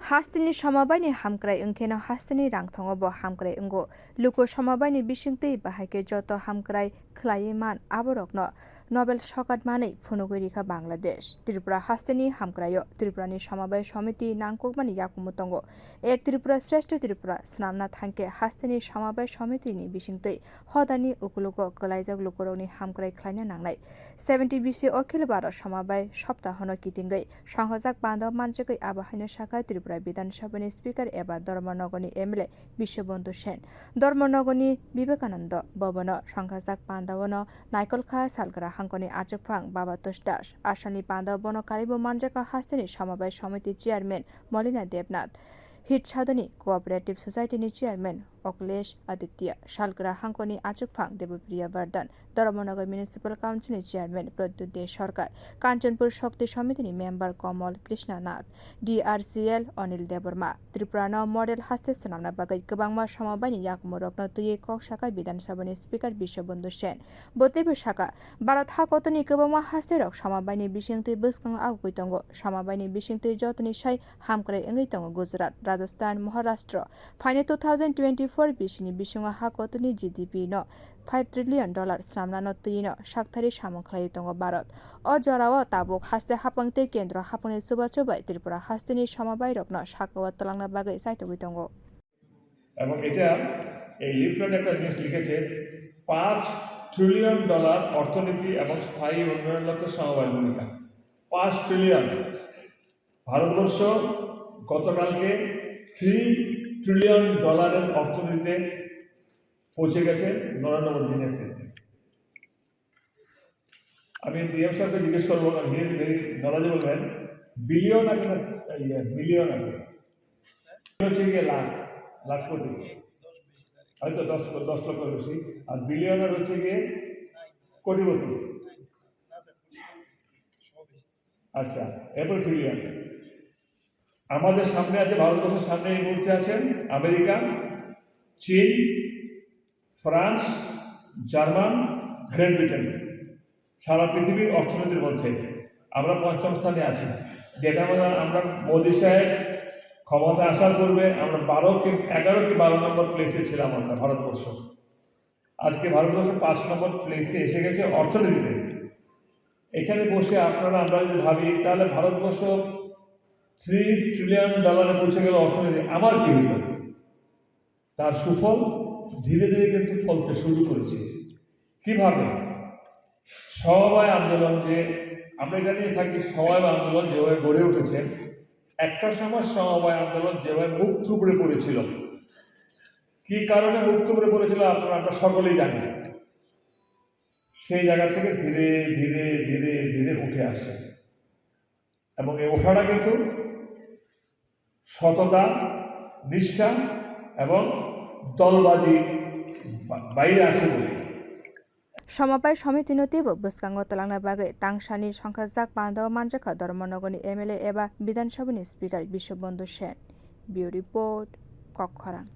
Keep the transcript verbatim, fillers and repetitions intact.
Hasteni somabaini hamkrai wngkheno hasteni rangthongo bo hamkrai wngo. Luku somabaini bisingtwi bahai khe joto hamkrai khlaiwi man aborokno Nobel sokat manwi phunugwi rikha Bangladesh. Tripura hasteni hamkraio Tripurani somabai somiti nangkukmani yakumu tongo. Ek Tripura Shrestha Tripura swnamna thangkhe hasteni somabai somitini bisingtwi hodani ukulugo kwlaijak lukurokni hamkrai khlaina nangnai. Seventy bisi Akhil Bharat Somabai Soptahono kitingwi songkhajak panda manjagwi abo haino sakha Tripura Bidhan Sabhani Speaker eba Dharmanagorni M L A Biswabandhu Sen. Dharmanagorni Vivekananda Bhavan-o songkhajak pandaono naikolkha salgra hangkoni achukphang Baba Tosh Das. Asalni pandao bono karibo manjakha hasteni Somabai Somiti Chairman Molina Debnath, Hit Sadhani Cooperative Society ni Chairman Akhilesh Aditya, salgra hangkoni achukphang Debopriya Vardhan, Dharmanagar Municipal Council ni Chairman Pradyut Deb Sarkar, Kanchanpur Shakti Samiti ni member Kamal Krishna Nath, D R C L Anil Debbarma. Tripura no model haste swnamna bagwi kwbangma somabai ni yakumu rokno twiwi kok sakha Bidhan Sabha ni Speaker Biswabandhu Sen. Bo teibo sakha, Bharat ha kotor ni kwbangma haste rok somabai ni bisingtwi bwskango agugwi tongo. Somabai ni bisingtwi jotoni sai hamkrai wngwi tongo Gujarat, Rajasthan, Maharashtra. Phainai two thousand twenty-four bisini bisingo ha kotorni G D P no five trillion dollar swnamnano twi no sakthari samung khlaiwi tongo Bharat. O jorao tabuk haste haphang tei kendro haphangni chubachu bai Tripura hasteni somabairokno sakao twlangna bagwi chaitogwi tongo. এবং এটা এই লিফলেট একটা জিনিস লিখেছে, পাঁচ trillion dollar অর্থনীতি এবং স্থায়ী উন্নয়নের লক্ষ্যে সমবায় ভূমিকা। পাঁচ ট্রিলিয়ন। ভারতবর্ষ গতকালকে থ্রি ট্রিলিয়ন ডলারের অর্থনীতিতে পৌঁছে গেছে নরেন্দ্র মোদীজির নেতৃত্বে। আমি ডিএম স্যারকে জিজ্ঞেস করবো, কারণ he is very knowledgeable man, billion আগে না, ইয়ে, মিলিয়ন আগে? হচ্ছে গিয়ে লাখ, লাখ কোটি। হয়তো দশ, দশ লক্ষ বেশি। আর বিলিয়নার হচ্ছে গিয়ে কোটিপতি। আচ্ছা, এরপর ট্রিলিয়ন। আমাদের সামনে আছে, ভারতবর্ষের সামনে এই মুহূর্তে আছেন আমেরিকা, চীন, ফ্রান্স, জার্মান, গ্রেট ব্রিটেন। সারা পৃথিবীর অর্থনীতির মধ্যে আমরা পঞ্চম স্থানে আছি, যেটা আমরা, আমরা মোদি সাহেব ক্ষমতা আসার পূর্বে আমরা বারো কি, এগারো কি বারো নম্বর প্লেসে ছিলাম আমরা, ভারতবর্ষ। আজকে ভারতবর্ষ পাঁচ নম্বর প্লেসে এসে গেছে অর্থনীতিতে। এখানে বসে আপনারা, আমরা যদি ভাবি, তাহলে ভারতবর্ষ থ্রি ট্রিলিয়ন ডলারে পৌঁছে গেল অর্থনীতি, আমার কি হইল? তার সুফল ধীরে ধীরে কিন্তু ফলতে শুরু করেছে। কিভাবে? সমবায় আন্দোলন, যে আমরা এটা নিয়ে থাকি, সমবায় আন্দোলন যেভাবে গড়ে উঠেছে, একটা সময় সমবায় আন্দোলন যেভাবে মুখ থুবড়ে পড়েছিল, কি কারণে মুখ থুবড়ে পড়েছিল আপনারা, আমরা সকলেই জানি। সেই জায়গা থেকে ধীরে ধীরে ধীরে ধীরে উঠে আসছে। এবং এই ওঠাটা কিন্তু সততা, নিষ্ঠা এবং দলবাজি বা-, বাইরে আছে বলে। Somabai somitino teibo bwskango twlangna bagwi tangsani songkhajak pandao manjakha Dharmanagarni M L A eba Bidhan Sabhani Speaker Biswabandhu Sen. Bureau Report, Kokkhorang.